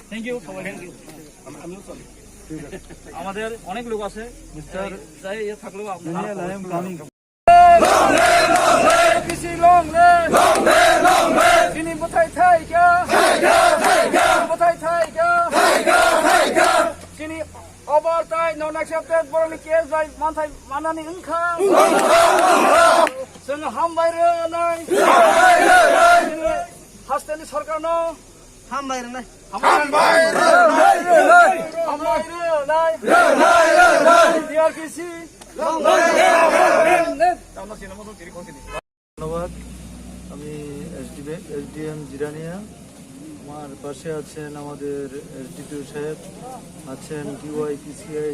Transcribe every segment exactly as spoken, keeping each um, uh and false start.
Thank you, সবাই। Thank you. আমাদের অনেক লোক আছে, মিস্টার যাই ইয়ে থাকলেও আপনারা Daniel, I am coming. Long live, long live. Long live, long live. Chini bwthai thaikha. Thaikha, thaikha. Bwthai thaikha. Thaikha, thaikha. Chini obortai non accepted boroni case bai manthai manani wngkha. Chwng hambai rwnai. Hambai rwnai. Chini hasteni sorkarno hambai rwnai. Hambai rwnai. Hambai rwnai. Rwnai, rwnai. D R P C. ধন্যবাদ। আমি SDM, SDM Jirania, আমার পাশে আছেন আমাদের এসডিপিও সাহেব, আছেন ডিওয়াইপিসিআই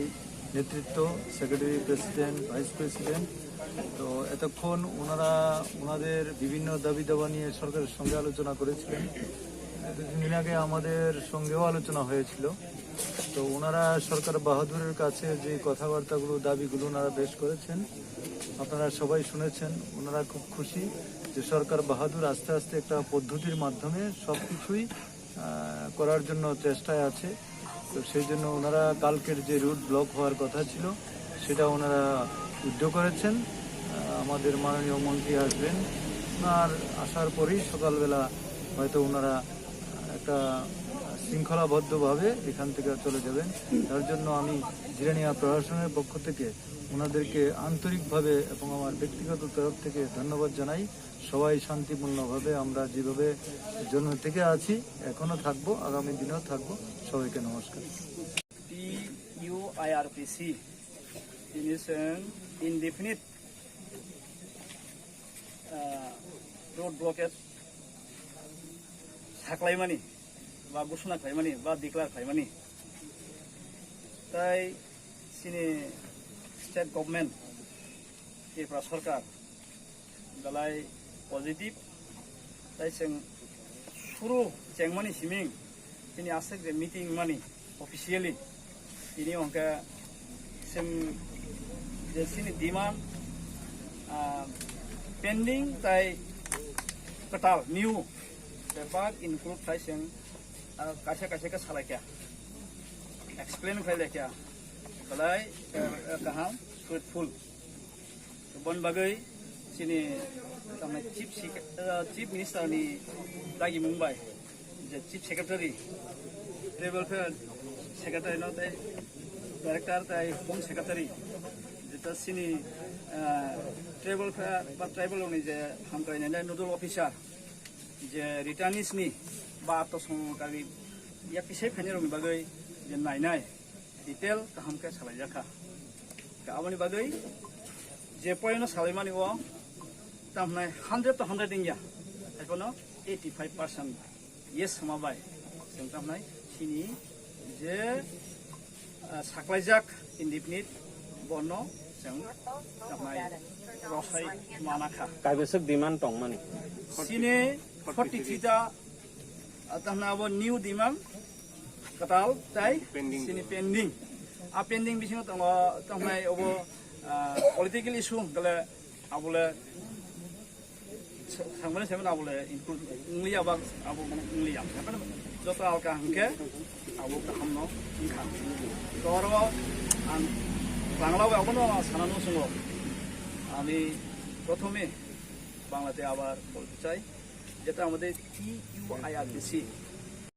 নেতৃত্ব, সেক্রেটারি, প্রেসিডেন্ট, ভাইস প্রেসিডেন্ট। তো এতক্ষণ ওনারা ওনাদের বিভিন্ন দাবি দাবা নিয়ে সরকারের সঙ্গে আলোচনা করেছিলেন। দুদিন আগে আমাদের সঙ্গেও আলোচনা হয়েছিল। তো ওনারা সরকার বাহাদুরের কাছে যে কথাবার্তাগুলো, দাবিগুলো ওনারা পেশ করেছেন, আপনারা সবাই শুনেছেন। ওনারা খুব খুশি যে সরকার বাহাদুর আস্তে আস্তে একটা পদ্ধতির মাধ্যমে সব কিছুই, আহ, করার জন্য চেষ্টায় আছে। তো সেই জন্য ওনারা কালকের যে রুট ব্লক হওয়ার কথা ছিল, সেটা ওনারা উইথড্র করেছেন। আহ, আমাদের মাননীয় মন্ত্রী আসবেন, ওনার আসার পরেই সকালবেলা হয়তো ওনারা একটা শৃঙ্খলাবদ্ধভাবে এখান থেকে চলে যাবেন। তার জন্য আমি জিরানিয়া প্রশাসনের পক্ষ থেকে ওনাদেরকে আন্তরিকভাবে এবং আমার ব্যক্তিগত তরফ থেকে ধন্যবাদ জানাই। সবাই শান্তিপূর্ণভাবে আমরা যেভাবে জন্ম থেকে আছি, এখনো থাকবো, আগামী দিনেও থাকবো। সবাইকে নমস্কার। T U I R P C, tini chwng indefinite, ah, road blockade saklaimani, ba ghosona khlaimani, ba declare khlaimani. Tai chini state government, Tripura sarkar, belai positive, tai chwng suru chengmani siming, tini aswk je meeting mani officially, tini hwnkhe chwng je chini demand, ah, pending tai kwtal new bebak include khai chwng, ah, kaisa kaisa khe salaikha, explain khlai laikha, belai, eh, kaham, fruitful. Boni bagwi chini, tamni chief sec-, ah, chief minister ni dagimung bai, je chief secretary, tribal welfare secretary no tei director tei home secretary, jeta chini, ah, tribal welfare ba tribal ni je hamkrai nai nodal officer, je returnees ni ba atto songkari ya kisai phainai rokni bagwi je nainai detail kaham khe salaijakha. Khe aboni bagwi je point no salaimani o tamhnai hundred to hundred wngya, haiphano eighty five percent yes hwnma bai chwng tamhnai chini je, ah, saklaijak indefinite bono chwng tamhnai rosai manakha. Kaibeswk demand tongmani? Chini forty three ta, ah, tamhnai abo new demand kwtal tai pending. Chini pending. A pending bisingo tongo, tongnai obo, ah, political issue hwnkhe abole sa-, sangmani saiman abole include wngliya ba abo wngliya. Joto alka hwnkhe abo kahamno wngkha. To oro ang Bangla bai abono sanano chwngo. Ami prothome Banglate abar bolto chai, jeta amader T U I R P C,